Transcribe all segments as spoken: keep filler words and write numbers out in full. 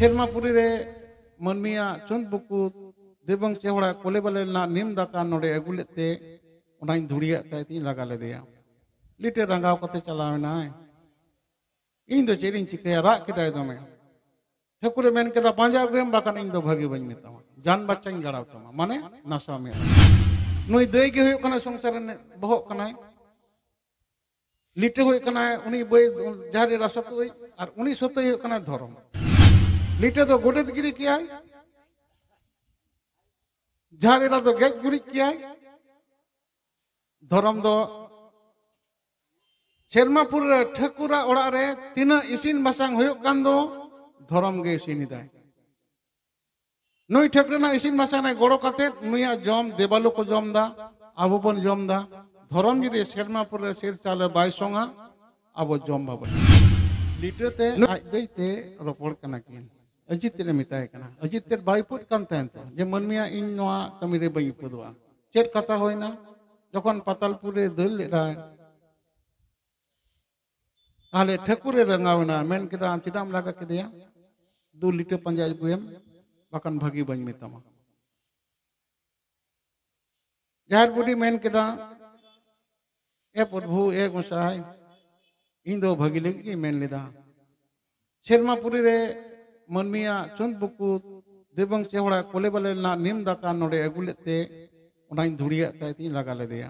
ᱥᱮᱨᱢᱟᱯᱩᱨᱤ ᱨᱮ ᱢᱟᱹᱱᱢᱤᱭᱟᱜ ᱪᱩᱸᱫ ᱵᱩᱠᱩᱫ ᱫᱮᱵᱚᱝ ᱪᱮᱦᱚᱲᱟ ᱠᱚᱞᱮ ᱵᱟᱞᱮ ᱨᱮᱱᱟᱜ ᱱᱤᱢ ᱫᱟᱠᱟ ᱱᱚᱰᱮ ᱟᱹᱜᱩ ᱞᱮᱫ ᱛᱮ ᱚᱱᱟᱧ ᱫᱷᱩᱲᱤᱭᱟᱜ ᱛᱟᱭ ᱛᱤᱧ ᱞᱟᱜᱟ ᱞᱮᱫᱮᱭᱟ᱾ ᱞᱤᱴᱟᱹ ᱨᱟᱸᱜᱟᱣ ᱠᱟᱛᱮ ᱪᱟᱞᱟᱣ ᱮᱱᱟᱭ᱾ ᱤᱧ ᱫᱚ ᱪᱮᱫ ᱤᱧ ᱪᱤᱠᱟᱹᱭᱟ, ᱨᱟᱜ ᱠᱮᱫᱟᱭ ᱫᱚᱢᱮ᱾ ᱴᱷᱟᱹᱠᱩᱨᱮ ᱢᱮᱱ ᱠᱮᱫᱟ, "ᱯᱟᱸᱡᱟ ᱟᱹᱜᱩᱭᱮᱢ, ᱵᱟᱠᱷᱟᱱ ᱤᱧ ᱫᱚ ᱵᱷᱟᱹᱜᱤ ᱵᱟᱹᱧ ᱢᱮᱛᱟᱢᱟ, ᱡᱟᱱ ᱵᱟᱪᱪᱟᱧ ᱜᱟᱲᱟᱣ ᱛᱟᱢᱟ, ᱢᱟᱱᱮ ᱱᱟᱥᱟᱣ ᱢᱮᱭᱟ᱾" ᱱᱩᱭ ᱫᱟᱹᱭ ᱜᱮ ᱦᱩᱭᱩᱜ ᱠᱟᱱᱟ ᱥᱚᱝᱥᱟᱨ ᱨᱮᱱ ᱵᱚᱦᱚᱜ ᱠᱟᱱᱟᱭ, ᱞᱤᱴᱟᱹ ᱦᱩᱭᱩᱜ ᱠᱟᱱᱟᱭ ᱩᱱᱤ ᱵᱟᱹᱭ ᱡᱟᱦᱟᱸ ᱨᱮ ᱨᱟᱥᱚᱛᱩᱭ, ᱟᱨ ᱩᱱᱤ ᱥᱚᱛᱩᱭ ᱦᱩᱭᱩᱜ ᱠᱟᱱᱟᱭ ᱫᱷᱚᱨᱚᱢ᱾ ᱞᱤᱴᱟᱹ ᱫᱚ ᱜᱚᱰᱮᱛ ᱜᱤᱨᱤ ᱠᱮᱭᱟᱭ, ᱡᱟᱦᱟᱸ ᱨᱮ ᱫᱚ ᱜᱮᱡ ᱜᱩᱨᱤᱡ ᱠᱮᱭᱟᱭ, ᱫᱷᱚᱨᱚᱢ ᱫᱚ ᱥᱮᱨᱢᱟᱯᱩᱨ ᱨᱮ ᱴᱷᱟᱹᱠᱩᱨᱟᱜ ᱚᱲᱟᱜ ᱨᱮ ᱛᱤᱱᱟᱹᱜ ᱤᱥᱤᱱ ᱵᱟᱥᱟᱝ ᱦᱩᱭᱩᱜ ᱠᱟᱱ ᱫᱚ, ᱫᱷᱚᱨᱚᱢ ᱜᱮ ᱤᱥᱤᱱ ᱮᱫᱟᱭ᱾ ᱱᱩᱭ ᱴᱷᱟᱹᱠᱩᱨ ᱨᱮᱱᱟᱜ ᱤᱥᱤᱱ ᱵᱟᱥᱟᱝ ᱨᱮ ᱜᱚᱲᱚ ᱠᱟᱛᱮ ᱱᱩᱭᱟᱜ ᱡᱚᱢ ᱫᱮᱵᱟᱞᱳ ᱠᱚ ᱡᱚᱢ ᱮᱫᱟ, ᱟᱵᱚ ᱵᱚᱱ ᱡᱚᱢ ᱮᱫᱟ᱾ ᱫᱷᱚᱨᱚᱢ ᱡᱩᱫᱤ ᱥᱮᱨᱢᱟᱯᱩᱨ ᱨᱮ ᱥᱮᱨ ᱪᱟᱣᱞᱮ ᱵᱟᱭ ᱥᱚᱝᱟ, ᱟᱵᱚ ᱡᱚᱢ ᱵᱟᱵᱚᱱ᱾ ᱞᱤᱴᱟᱹ ᱛᱮ ᱟᱡ ᱫᱟᱹᱭ ᱛᱮ ᱨᱚᱯᱚᱲ ᱠᱟᱱᱟ ᱠᱤᱱ᱾ ᱟᱹᱡᱤᱛ ᱛᱮᱫ ᱮ ᱢᱮᱛᱟᱭ ᱠᱟᱱᱟ᱾ ᱟᱹᱡᱤᱛ ᱛᱮᱫ ᱵᱟᱭ ᱩᱯᱟᱹᱫ ᱠᱟᱱ ᱛᱟᱦᱮᱸᱱ ᱛᱚ, ᱡᱮ, "ᱢᱟᱹᱱᱢᱤᱭᱟᱜ ᱤᱧ ᱱᱚᱣᱟ ᱠᱟᱹᱢᱤ ᱨᱮ ᱵᱟᱹᱧ ᱩᱯᱟᱹᱫᱚᱜᱼᱟ᱾" ᱪᱮᱫ ᱠᱟᱛᱷᱟ ᱦᱩᱭᱱᱟ? ᱡᱚᱠᱷᱚᱱ ᱯᱟᱛᱟᱞᱯᱩᱨ ᱨᱮ ᱫᱟᱹᱲ ᱞᱮᱫᱟᱭ, ᱛᱟᱦᱞᱮ ᱴᱷᱟᱹᱠᱩᱨ ᱮ ᱨᱟᱸᱜᱟᱣ ᱮᱱᱟ, ᱢᱮᱱ ᱠᱮᱫᱟ, "ᱟᱢ ᱪᱮᱫᱟᱜ ᱮᱢ ᱞᱟᱜᱟ ᱠᱮᱫᱮᱭᱟ? ᱫᱩ ᱞᱤᱴᱟᱹ ᱯᱟᱸᱡᱟ ᱟᱹᱜᱩᱭᱮᱢ, ᱵᱟᱠᱷᱟᱱ ᱵᱷᱟᱹᱜᱤ ᱵᱟᱹᱧ ᱢᱮᱛᱟᱢᱟ᱾" ᱡᱟᱦᱮᱨ ᱵᱩᱰᱷᱤ ᱢᱮᱱ ᱠᱮᱫᱟ, "ᱮ ᱯᱨᱚᱵᱷᱩ, ᱮ ᱜᱚᱸᱥᱟᱭ, ᱤᱧ ᱫᱚ ᱵᱷᱟᱹᱜᱤ ᱞᱟᱹᱜᱤᱫ ᱜᱤᱧ ᱢᱮᱱ ᱞᱮᱫᱟ᱾ ᱥᱮᱨᱢᱟᱯᱩᱨᱤ ᱨᱮ ᱢᱟᱹᱱᱢᱤᱭᱟᱜ ᱪᱩᱸᱫ ᱵᱩᱠᱩᱫ ᱫᱮᱵᱚᱝ ᱪᱮᱦᱚᱲᱟ ᱠᱚᱞᱮ ᱵᱟᱞᱮ ᱨᱮᱱᱟᱜ ᱱᱤᱢ ᱫᱟᱠᱟ ᱱᱚᱰᱮ ᱟᱹᱜᱩ ᱞᱮᱫ ᱛᱮ ᱚᱱᱟᱧ ᱫᱷᱩᱲᱤᱭᱟᱜ ᱛᱟᱭ ᱛᱤᱧ ᱞᱟᱜᱟ ᱞᱮᱫᱮᱭᱟ᱾"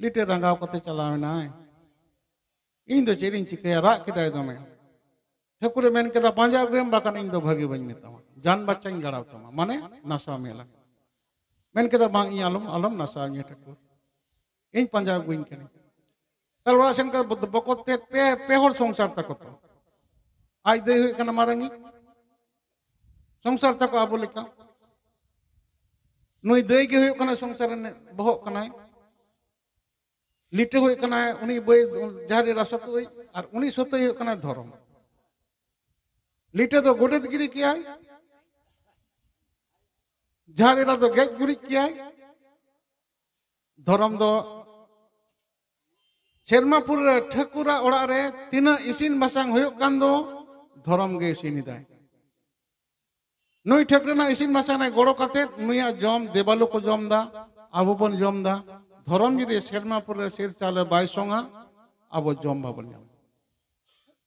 ᱞᱤᱴᱟᱹ ᱨᱟᱸᱜᱟᱣ ᱠᱟᱛᱮ ᱪᱟᱞᱟᱣ ᱮᱱᱟᱭ᱾ ᱤᱧ ᱫᱚ ᱪᱮᱫ ᱤᱧ ᱪᱤᱠᱟᱹᱭᱟ, ᱨᱟᱜ ᱠᱮᱫᱟᱭ ᱫᱚᱢᱮ᱾ ᱴᱷᱟᱹᱠᱩᱨᱮ ᱢᱮᱱ ᱠᱮᱫᱟ, "ᱯᱟᱸᱡᱟ ᱟᱹᱜᱩᱭᱮᱢ, ᱵᱟᱠᱷᱟᱱ ᱤᱧ ᱫᱚ ᱵᱷᱟᱹᱜᱤ ᱵᱟᱹᱧ ᱢᱮᱛᱟᱢᱟ, ᱡᱟᱱ ᱵᱟᱪᱪᱟᱧ ᱜᱟᱲᱟᱣ ᱛᱟᱢᱟ, ᱢᱟᱱᱮ ᱱᱟᱥᱟᱣ ᱢᱮ ᱞᱟᱜᱟ᱾" ᱢᱮᱱ ᱠᱮᱫᱟ, "ᱵᱟᱝ, ᱤᱧ ᱟᱞᱚᱢ, ᱟᱞᱚᱢ ᱱᱟᱥᱟᱣ ᱤᱧᱟ ᱴᱷᱟᱹᱠᱩᱨ, ᱤᱧ ᱯᱟᱸᱡᱟ ᱟᱹᱜᱩᱭᱤᱧ ᱠᱟᱹᱱᱟᱹᱧ᱾" ᱛᱟᱦᱞᱮ ᱚᱲᱟᱜ ᱥᱮᱱ ᱠᱟᱛᱮ ᱵᱚ-, ᱵᱚᱠᱚᱛ ᱛᱮ ᱯᱮ, ᱯᱮ ᱦᱚᱲ ᱥᱚᱝᱥᱟᱨ ᱛᱟᱠᱚ ᱛᱚ᱾ ᱟᱡ ᱫᱟᱹᱭ ᱦᱩᱭᱩᱜ ᱠᱟᱱᱟ ᱢᱟᱨᱟᱝᱤᱡ, ᱥᱚᱝᱥᱟᱨ ᱛᱟᱠᱚ ᱟᱵᱚ ᱞᱮᱠᱟ᱾ ᱱᱩᱭ ᱫᱟᱹᱭ ᱜᱮ ᱦᱩᱭᱩᱜ ᱠᱟᱱᱟ ᱥᱚᱝᱥᱟᱨ ᱨᱮᱱ ᱵᱚᱦᱚᱜ ᱠᱟᱱᱟᱭ᱾ ᱞᱤᱴᱟᱹ ᱦᱩᱭᱩᱜ ᱠᱟᱱᱟᱭ ᱩᱱᱤ ᱵᱟᱹᱭ ᱡᱟᱦᱟᱸ ᱨᱮ ᱨᱟᱥᱚᱛᱩᱭ, ᱟᱨ ᱩᱱᱤ ᱥᱚᱛᱩᱭ ᱦᱩᱭᱩᱜ ᱠᱟᱱᱟᱭ ᱫᱷᱚᱨᱚᱢ᱾ ᱞᱤᱴᱟᱹ ᱫᱚ ᱜᱚᱰᱮᱛ ᱜᱤᱨᱤ ᱠᱮᱭᱟᱭ, ᱡᱟᱦᱟᱸ ᱨᱮ ᱫᱚ ᱜᱮᱡ ᱜᱩᱨᱤᱡ ᱠᱮᱭᱟᱭ, ᱫᱷᱚᱨᱚᱢ ᱫᱚ ᱥᱮᱨᱢᱟᱯᱩᱨ ᱨᱮ ᱴᱷᱟᱹᱠᱩᱨᱟᱜ ᱚᱲᱟᱜ ᱨᱮ ᱛᱤᱱᱟᱹᱜ ᱤᱥᱤᱱ ᱵᱟᱥᱟᱝ ᱦᱩᱭᱩᱜ ᱠᱟᱱ ᱫᱚ, ᱫᱷᱚᱨᱚᱢ ᱜᱮ ᱤᱥᱤᱱ ᱮᱫᱟᱭ᱾ ᱱᱩᱭ ᱴᱷᱟᱹᱠᱨᱟᱹᱱᱟᱜ ᱤᱥᱤᱱ ᱵᱟᱥᱟᱝ ᱨᱮ ᱜᱚᱲᱚ ᱠᱟᱛᱮ ᱱᱩᱭᱟᱜ ᱡᱚᱢ ᱫᱮᱵᱟᱞᱳ ᱠᱚ ᱡᱚᱢ ᱫᱟ, ᱟᱵᱚ ᱵᱚᱱ ᱡᱚᱢ ᱫᱟ᱾ ᱫᱷᱚᱨᱚᱢ ᱡᱩᱫᱤ ᱥᱮᱨᱢᱟ ᱯᱩᱨᱤ ᱨᱮ ᱥᱤᱨ ᱪᱟᱣᱞᱮ ᱵᱟᱭ ᱥᱚᱝᱟ, ᱟᱵᱚ ᱡᱚᱢ ᱵᱟᱵᱚᱱ ᱧᱟᱢᱟ᱾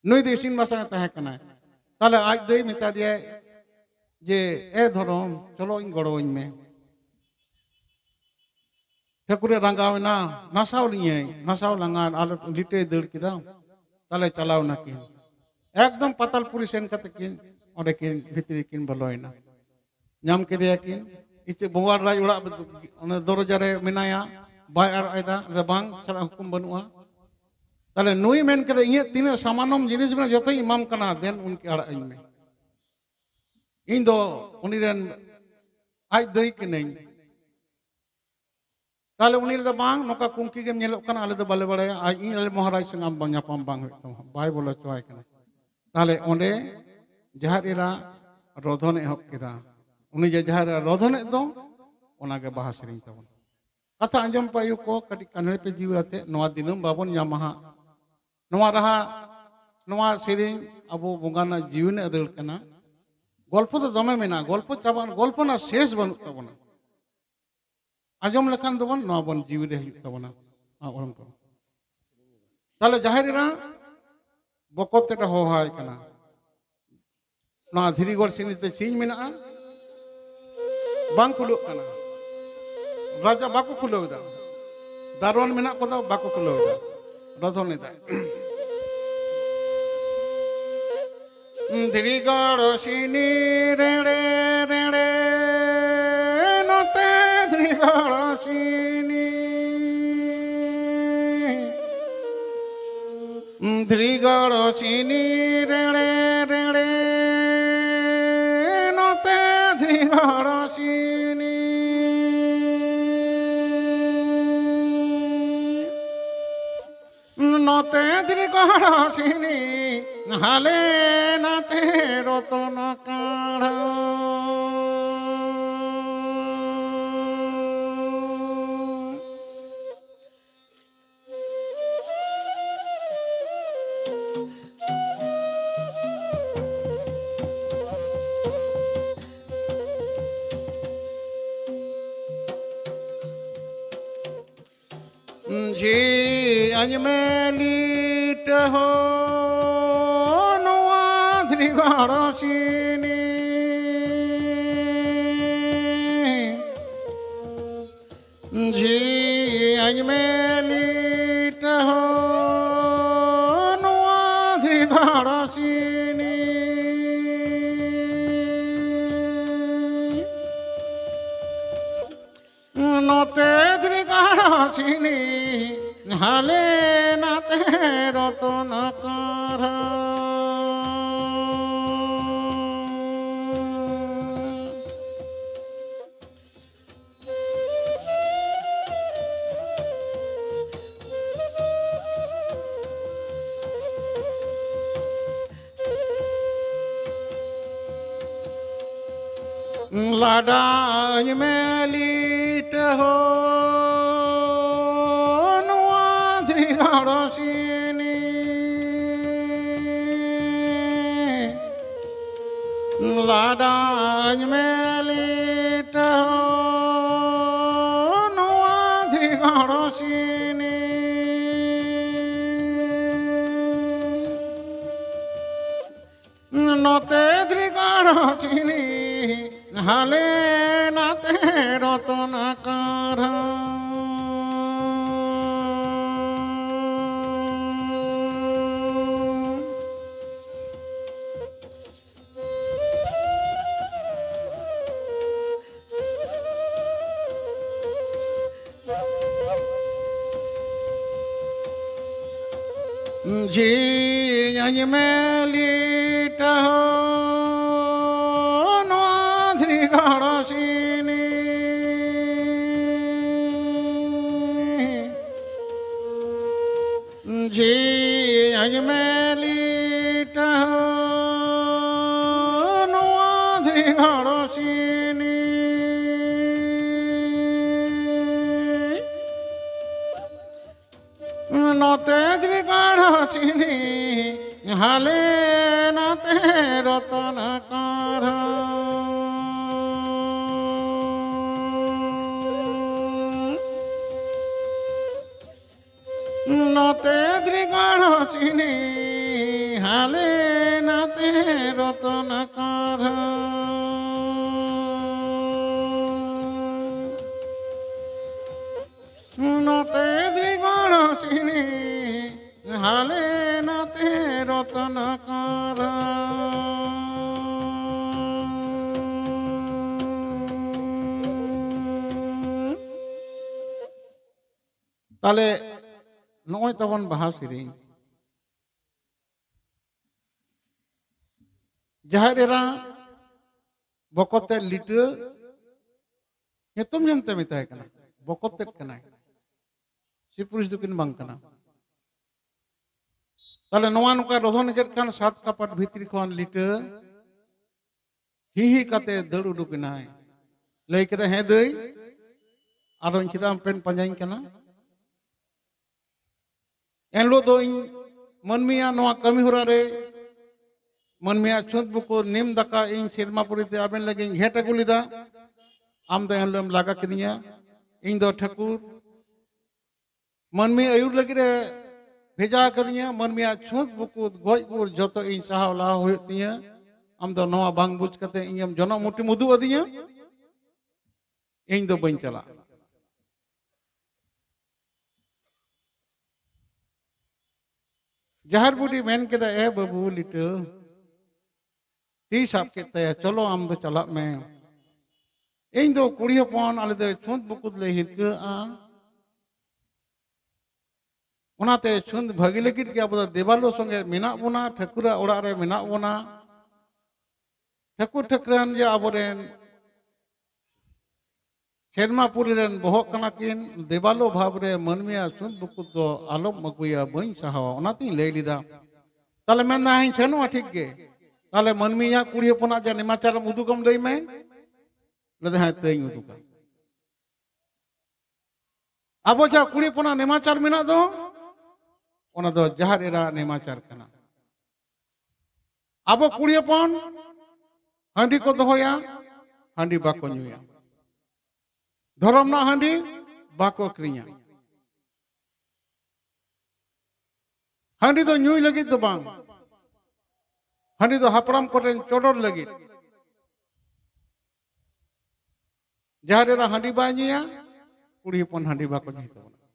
ᱱᱩᱭ ᱫᱚ ᱤᱥᱤᱱ ᱵᱟᱥᱟᱝ ᱮ ᱛᱟᱦᱮᱸ ᱠᱟᱱᱟᱭ᱾ ᱛᱟᱦᱞᱮ ᱟᱡ ᱫᱚᱭ ᱢᱮᱛᱟ ᱫᱮᱭᱟᱭ ᱡᱮ, "ᱮ ᱫᱷᱚᱨᱚᱢ, ᱪᱚᱞᱚ ᱤᱧ ᱜᱚᱲᱚᱣᱟᱹᱧ ᱢᱮ, ᱴᱷᱟᱹᱠᱩᱨᱮ ᱨᱟᱸᱜᱟᱣ ᱮᱱᱟ, ᱱᱟᱥᱟᱣ ᱞᱤᱧᱟᱹᱭ, ᱱᱟᱥᱟᱣ ᱞᱟᱸᱜᱟ ᱟᱨ ᱞᱤᱴᱟᱹᱭ ᱫᱟᱹᱲ ᱠᱮᱫᱟ᱾" ᱛᱟᱦᱞᱮ ᱪᱟᱞᱟᱣ ᱱᱟᱠᱤᱱ, ᱮᱠᱫᱚᱢ ᱯᱟᱛᱟᱞᱯᱩᱨᱤ ᱥᱮᱱ ᱠᱟᱛᱮ ᱠᱤᱱ ᱚᱸᱰᱮ ᱠᱤᱱ ᱵᱷᱤᱛᱨᱤ ᱠᱤᱱ ᱵᱚᱞᱚᱭᱮᱱᱟ᱾ ᱧᱟᱢ ᱠᱮᱫᱮᱭᱟ ᱠᱤᱱ, ᱤᱪᱟᱹᱜ ᱵᱚᱸᱜᱟ ᱨᱟᱡᱽ ᱚᱲᱟᱜ ᱚᱱᱟ ᱫᱚᱨᱚᱡᱟ ᱨᱮ ᱢᱮᱱᱟᱭᱟ, ᱵᱟᱭ ᱟᱲᱟᱜ ᱮᱫᱟ, ᱞᱟᱹᱭᱫᱟ, "ᱵᱟᱝ, ᱪᱟᱞᱟᱜ ᱦᱩᱠᱩᱢ ᱵᱟᱹᱱᱩᱜᱼᱟ᱾" ᱛᱟᱦᱞᱮ ᱱᱩᱭ ᱢᱮᱱ ᱠᱮᱫᱟ, "ᱤᱧᱟᱹᱜ ᱛᱤᱱᱟᱹᱜ ᱥᱟᱢᱟᱱᱚᱢ ᱡᱤᱱᱤᱥ ᱢᱮᱱᱟᱜᱼᱟ, ᱡᱚᱛᱚᱧ ᱮᱢᱟᱢ ᱠᱟᱱᱟ, ᱫᱮᱱ ᱩᱱᱠᱤ ᱟᱲᱟᱜ ᱟᱹᱧ ᱢᱮ, ᱤᱧ ᱫᱚ ᱩᱱᱤ ᱨᱮᱱ ᱟᱡ ᱫᱟᱹᱭ ᱠᱟᱹᱱᱟᱹᱧ᱾" ᱛᱟᱦᱞᱮ ᱩᱱᱤ ᱞᱟᱹᱭᱫᱟ, "ᱵᱟᱝ, ᱱᱚᱝᱠᱟ ᱠᱩᱝᱠᱤ ᱜᱮᱢ ᱧᱮᱞᱚᱜ ᱠᱟᱱᱟ, ᱟᱞᱮ ᱫᱚ ᱵᱟᱞᱮ ᱵᱟᱲᱟᱭᱟ, ᱟᱨ ᱤᱧ ᱟᱞᱮ ᱢᱚᱦᱟᱨᱟᱡᱽ ᱥᱚᱸᱜᱮ ᱟᱢ ᱵᱟᱝ ᱧᱟᱯᱟᱢ ᱵᱟᱝ ᱦᱩᱭᱩᱜ ᱛᱟᱢᱟ", ᱵᱟᱭ ᱵᱚᱞᱚ ᱦᱚᱪᱚᱣᱟᱭ ᱠᱟᱱᱟ᱾ ᱛᱟᱦᱞᱮ ᱚᱸᱰᱮ ᱡᱟᱦᱮᱨ ᱮᱨᱟ ᱨᱚᱫᱷᱚᱱᱮ ᱮᱦᱚᱵ ᱠᱮᱫᱟ᱾ ᱩᱱᱤ ᱡᱮ ᱡᱟᱦᱮᱨ ᱮᱨᱟ ᱨᱚᱫᱷᱚᱱᱮᱫ ᱫᱚ, ᱚᱱᱟᱜᱮ ᱵᱟᱦᱟ ᱥᱮᱨᱮᱧ ᱛᱟᱵᱚᱱ᱾ ᱠᱟᱛᱷᱟ ᱟᱸᱡᱚᱢ ᱯᱮ ᱟᱭᱳ ᱠᱚ, ᱠᱟᱹᱴᱤᱡ ᱠᱟᱱᱮ ᱯᱮ ᱡᱤᱣᱤ ᱟᱛᱮ, ᱱᱚᱣᱟ ᱫᱤᱱᱟᱹᱢ ᱵᱟᱵᱚᱱ ᱧᱟᱢᱟ ᱦᱟᱸᱜ᱾ ᱱᱚᱣᱟ ᱨᱟᱦᱟ, ᱱᱚᱣᱟ ᱥᱮᱨᱮᱧ ᱟᱵᱚ ᱵᱚᱸᱜᱟ ᱨᱮᱱᱟᱜ ᱡᱤᱣᱤ ᱨᱮᱱᱟᱜ ᱨᱟᱹᱲ ᱠᱟᱱᱟ᱾ ᱜᱚᱞᱯᱷᱚ ᱫᱚ ᱫᱚᱢᱮ ᱢᱮᱱᱟᱜᱼᱟ, ᱜᱚᱞᱯᱷᱚ ᱪᱟᱵᱟᱜ, ᱜᱚᱞᱯᱷᱚ ᱨᱮᱱᱟᱜ ᱥᱮᱥ ᱵᱟᱹᱱᱩᱜ ᱛᱟᱵᱚᱱᱟ᱾ ᱟᱸᱡᱚᱢ ᱞᱮᱠᱷᱟᱱ ᱫᱚᱵᱚᱱ, ᱱᱚᱣᱟ ᱵᱚᱱ ᱡᱤᱣᱤ ᱨᱮ ᱦᱤᱡᱩᱜ ᱛᱟᱵᱚᱱᱟ᱾ ᱢᱟ ᱚᱲᱚᱝ ᱛᱟᱵᱚᱱ᱾ ᱛᱟᱦᱞᱮ ᱡᱟᱦᱮᱨ ᱮᱨᱟ ᱵᱚᱠᱚᱛ ᱛᱮᱫ ᱮ ᱦᱚᱦᱚᱣᱟᱭ ᱠᱟᱱᱟ᱾ ᱱᱚᱣᱟ ᱫᱷᱤᱨᱤᱜᱚᱲ ᱥᱤᱱᱤ ᱛᱮ ᱥᱤᱧ ᱢᱮᱱᱟᱜᱼᱟ, ᱵᱟᱝ ᱠᱷᱩᱞᱟᱹᱜ ᱠᱟᱱᱟ᱾ ᱨᱟᱡᱟ ᱵᱟᱠᱚ ᱠᱷᱩᱞᱟᱹᱣ ᱮᱫᱟ, ᱫᱟᱨᱣᱟᱱ ᱢᱮᱱᱟᱜ ᱠᱚᱫᱚ ᱵᱟᱠᱚ ᱠᱷᱩᱞᱟᱹᱣ ᱮᱫᱟ᱾ ᱨᱚᱫᱷᱚᱱ ᱮᱫᱟᱭ᱾ ᱫᱷᱤᱨᱤ ᱜᱚᱲ ᱥᱤᱱᱤ ᱨᱮᱲᱮ ᱨᱮᱲᱮ, ᱱᱚᱛᱮ ᱫᱷᱤᱨᱤ ᱜᱚᱲ ᱥᱤᱱᱤ, ᱫᱷᱤᱨᱤ ᱜᱚᱲ ᱥᱤᱱᱤ ᱨᱮᱲᱮ ᱨᱮᱲᱮ, ᱱᱚᱛᱮ ᱫᱷᱤᱨᱤ ᱜᱚᱲ ᱥᱤᱱᱤ᱾ ᱱᱚᱛᱮ ᱫᱷᱤᱨᱤ ᱜᱚᱲ ᱥᱤᱱᱤ, ᱦᱟᱞᱮ ᱱᱟᱛᱮ ᱨᱚᱛᱚᱱ ᱠᱟᱲᱟ᱾ ᱡᱷᱤ ᱟᱸᱡᱽᱢᱮ ᱞᱤᱴᱟᱹ ᱦᱚ ᱱᱚᱣᱟ ᱫᱷᱤᱨᱤ ᱜᱟᱲ ᱥᱤᱱᱤ᱾ ᱡᱷᱤ ᱟᱸᱡᱽᱢᱮ ᱞᱤᱴᱟᱹ ᱦᱚ ᱱᱚᱣᱟ ᱫᱷᱤᱨᱤ ᱜᱟᱲ ᱥᱤᱱᱤ᱾ ᱱᱚᱛᱮ ᱫᱷᱤᱨᱤ ᱜᱟᱲ ᱥᱤᱱᱤ, ᱦᱟᱞᱮ ᱱᱟᱛᱮ ᱨᱚᱛᱚᱱ ᱠᱟᱨᱦᱟ᱾ ᱞᱟᱰᱟᱧ ᱢᱮ ᱞᱤᱴᱟᱹ ᱦᱚ ᱱᱚᱣᱟ ᱫᱷᱤᱨᱤ ᱜᱟᱲ ᱥᱤᱱᱤ᱾ ᱞᱟᱰᱟᱧ ᱢᱮ ᱞᱤᱴᱟᱹ ᱦᱚ ᱱᱚᱣᱟ ᱫᱷᱤᱨᱤ ᱜᱟᱲ ᱥᱤᱱᱤ᱾ ᱱᱚᱛᱮ ᱫᱷᱤᱨᱤ ᱜᱟᱲ ᱥᱤᱱᱤ, ᱦᱟᱞᱮ ᱱᱟᱛᱮ ᱨᱚᱛᱚᱱ ᱠᱟᱨᱦᱟ᱾ ᱡᱷᱤ ᱟᱸᱡᱽᱢᱮ ᱞᱤᱴᱟᱹ ᱦᱚ ᱱᱚᱣᱟ ᱫᱷᱤᱨᱤ ᱜᱟᱲ ᱥᱤᱱᱤ᱾ ᱡᱷᱤ ᱟᱸᱡᱽᱢᱮ ᱞᱤᱴᱟᱹ ᱦᱚ ᱱᱚᱣᱟ ᱫᱷᱤᱨᱤ ᱜᱟᱲ ᱥᱤᱱᱤ᱾ ᱱᱚᱛᱮ ᱫᱷᱤᱨᱤ ᱜᱟᱲ ᱥᱤᱱᱤ, ᱦᱟᱞᱮ ᱱᱟᱛᱮ ᱨᱚᱛᱚᱱ ᱠᱟᱨᱦᱟ᱾ ᱱᱚᱛᱮ ᱫᱨᱤᱜᱚᱲ ᱪᱤᱱᱤ, ᱦᱟᱞᱮ ᱱᱟᱛᱮ ᱨᱚᱛᱚᱱ ᱠᱟᱨ᱾ ᱱᱚᱛᱮ ᱫᱨᱤᱜᱚᱲ ᱪᱤᱱᱤ, ᱦᱟᱞᱮ ᱱᱟᱛᱮ ᱨᱚᱛᱚᱱ ᱠᱟᱨ᱾ ᱛᱟᱦᱞᱮ ᱱᱚᱜᱼᱚᱭ ᱛᱟᱵᱚᱱ ᱵᱟᱦᱟ ᱥᱮᱨᱮᱧ᱾ ᱡᱟᱦᱮᱨ ᱮᱨᱟ ᱵᱚᱠᱚᱛ ᱛᱮᱫ ᱞᱤᱴᱟᱹ ᱧᱩᱛᱩᱢ ᱧᱩᱛᱩᱢ ᱛᱮ ᱢᱮᱛᱟᱭ ᱠᱟᱱᱟ, ᱵᱚᱠᱚᱛ ᱛᱮᱫ ᱠᱟᱱᱟᱭ, ᱥᱤ ᱯᱩᱨᱩᱥ ᱫᱚᱠᱤᱱ ᱵᱟᱝ ᱠᱟᱱᱟ᱾ ᱛᱟᱦᱞᱮ ᱱᱚᱣᱟ ᱱᱚᱝᱠᱟ ᱨᱚᱫᱷᱚᱱ ᱜᱮᱫ ᱠᱷᱟᱱ ᱥᱟᱛ ᱠᱟᱯᱟᱴ ᱵᱷᱤᱛᱨᱤ ᱠᱷᱚᱱ ᱞᱤᱴᱟᱹ ᱦᱤ ᱦᱤ ᱠᱟᱛᱮ ᱫᱟᱹᱲ ᱩᱰᱩᱠ ᱮᱱᱟᱭ᱾ ᱞᱟᱹᱭ ᱠᱮᱫᱟ, "ᱦᱮᱸ ᱫᱟᱹᱭ, ᱟᱨᱚᱧ ᱪᱮᱫᱟᱜ ᱮᱢ ᱯᱮᱱ ᱯᱟᱸᱡᱟᱧ ᱠᱟᱱᱟ?" ᱮᱱᱦᱤᱞᱳᱜ ᱫᱚ ᱤᱧ ᱢᱟᱹᱱᱢᱤᱭᱟᱜ ᱱᱚᱣᱟ ᱠᱟᱹᱢᱤ ᱦᱚᱨᱟ ᱨᱮ, ᱢᱟᱹᱱᱢᱤᱭᱟᱜ ᱪᱷᱩᱸᱛ ᱵᱩᱠᱩ ᱱᱤᱢ ᱫᱟᱠᱟ ᱤᱧ ᱥᱮᱨᱢᱟᱯᱩᱨᱤ ᱛᱮ ᱟᱵᱮᱱ ᱞᱟᱹᱜᱤᱫ ᱤᱧ ᱜᱷᱮᱸᱴ ᱟᱹᱜᱩ ᱞᱮᱫᱟ᱾ ᱟᱢ ᱫᱚ ᱮᱱᱦᱤᱞᱳᱜ ᱮᱢ ᱞᱟᱜᱟ ᱠᱤᱫᱤᱧᱟ᱾ ᱤᱧ ᱫᱚ ᱴᱷᱟᱹᱠᱩᱨ ᱢᱟᱹᱱᱢᱤ ᱟᱹᱭᱩᱨ ᱞᱟᱹᱜᱤᱫ ᱮ ᱵᱷᱮᱡᱟ ᱟᱠᱟᱫᱤᱧᱟ᱾ ᱢᱟᱹᱱᱢᱤᱭᱟᱜ ᱪᱷᱩᱸᱛ ᱵᱩᱠᱩ ᱜᱚᱡ ᱜᱩᱨ ᱡᱚᱛᱚ ᱤᱧ ᱥᱟᱦᱟᱣ ᱞᱟᱦᱟ ᱦᱩᱭᱩᱜ ᱛᱤᱧᱟᱹ᱾ ᱟᱢ ᱫᱚ ᱱᱚᱣᱟ ᱵᱟᱝ ᱵᱩᱡᱽ ᱠᱟᱛᱮ ᱤᱧᱮᱢ ᱡᱚᱱᱚᱜ ᱢᱩᱴᱷᱤᱢ ᱩᱫᱩᱜ ᱟᱹᱫᱤᱧᱟ, ᱤᱧ ᱫᱚ ᱵᱟᱹᱧ ᱪᱟᱞᱟᱜᱼᱟ᱾ ᱡᱟᱦᱮᱨ ᱵᱩᱰᱷᱤ ᱢᱮᱱ ᱠᱮᱫᱟ, "ᱮ ᱵᱟᱹᱵᱩ ᱞᱤᱴᱟᱹ", ᱛᱤ ᱥᱟᱵ ᱠᱮᱫ ᱛᱟᱭᱟ, "ᱪᱚᱞᱚ ᱟᱢ ᱫᱚ ᱪᱟᱞᱟᱜ ᱢᱮ, ᱤᱧ ᱫᱚ ᱠᱩᱲᱤ ᱦᱚᱯᱚᱱ, ᱟᱞᱮ ᱫᱚ ᱪᱷᱩᱸᱛ ᱵᱩᱠᱩᱫ ᱞᱮ ᱦᱤᱨᱠᱟᱹᱜᱼᱟ᱾ ᱚᱱᱟᱛᱮ ᱪᱷᱩᱸᱛ ᱵᱷᱟᱹᱜᱤ ᱞᱟᱹᱜᱤᱫ ᱜᱮ ᱟᱵᱚ ᱫᱚ ᱫᱮᱵᱟᱞᱳ ᱥᱚᱸᱜᱮ ᱢᱮᱱᱟᱜ ᱵᱚᱱᱟ, ᱴᱷᱟᱹᱠᱩᱨᱟᱜ ᱚᱲᱟᱜ ᱨᱮ ᱢᱮᱱᱟᱜ ᱵᱚᱱᱟ, ᱴᱷᱟᱹᱠᱩᱨ ᱴᱷᱟᱹᱠᱨᱟᱹᱱ ᱜᱮ ᱟᱵᱚᱨᱮᱱ ᱥᱮᱨᱢᱟᱯᱩᱨᱤ ᱨᱮᱱ ᱵᱚᱦᱚᱜ ᱠᱟᱱᱟ ᱠᱤᱱ, ᱫᱮᱵᱟᱞᱳ ᱵᱷᱟᱵᱽ ᱨᱮ ᱢᱟᱹᱱᱢᱤᱭᱟᱜ ᱪᱷᱩᱸᱛ ᱵᱩᱠᱩᱫ ᱫᱚ ᱟᱞᱚᱢ ᱟᱹᱜᱩᱭᱟ, ᱵᱟᱹᱧ ᱥᱟᱦᱟᱣᱟ, ᱚᱱᱟᱛᱤᱧ ᱞᱟᱹᱭ ᱞᱮᱫᱟ᱾" ᱛᱟᱦᱞᱮ ᱢᱮᱱᱫᱟ, "ᱦᱮᱸᱧ ᱥᱮᱱᱚᱜᱼᱟ, ᱴᱷᱤᱠ ᱜᱮ, ᱛᱟᱦᱞᱮ ᱢᱟᱹᱱᱢᱤᱭᱟᱜ ᱠᱩᱲᱤ ᱦᱚᱯᱚᱱᱟᱜ ᱡᱟ ᱱᱮᱢᱟᱪᱟᱨᱮᱢ ᱩᱫᱩᱜᱟᱢ ᱞᱟᱹᱭ ᱢᱮ᱾" ᱞᱟᱹᱭᱫᱟ, "ᱦᱮᱸ, ᱛᱟᱹᱧ ᱩᱫᱩᱜᱟ᱾" ᱟᱵᱚ ᱡᱟᱦᱟᱸ ᱠᱩᱲᱤ ᱦᱚᱯᱚᱱᱟᱜ ᱱᱮᱢᱟᱪᱟᱨ ᱢᱮᱱᱟᱜ ᱫᱚ, ᱚᱱᱟ ᱫᱚ ᱡᱟᱦᱮᱨ ᱮᱨᱟ ᱱᱮᱢᱟᱪᱟᱨ ᱠᱟᱱᱟ᱾ ᱟᱵᱚ ᱠᱩᱲᱤ ᱦᱚᱯᱚᱱ ᱦᱟᱺᱰᱤ ᱠᱚ ᱫᱚᱦᱚᱭᱟ, ᱦᱟᱺᱰᱤ ᱵᱟᱠᱚ ᱧᱩᱭᱟ, ᱫᱷᱚᱨᱚᱢ ᱨᱮᱱᱟᱜ ᱦᱟᱺᱰᱤ ᱵᱟᱠᱚ ᱟᱹᱠᱷᱨᱤᱧᱟ᱾ ᱦᱟᱺᱰᱤ ᱫᱚ ᱧᱩᱭ ᱞᱟᱹᱜᱤᱫ ᱫᱚ ᱵᱟᱝ, ᱦᱟᱺᱰᱤ ᱫᱚ ᱦᱟᱯᱲᱟᱢ ᱠᱚᱴᱷᱮᱱ ᱪᱚᱰᱚᱨ ᱞᱟᱹᱜᱤᱫ᱾ ᱡᱟᱦᱟᱸᱭ ᱨᱮᱱᱟᱜ ᱦᱟᱺᱰᱤ ᱵᱟᱭ ᱧᱩᱭᱟ, ᱠᱩᱲᱤ ᱦᱚᱯᱚᱱ ᱦᱟᱺᱰᱤ ᱵᱟᱠᱚ ᱧᱩᱭ ᱛᱟᱵᱚᱱᱟ᱾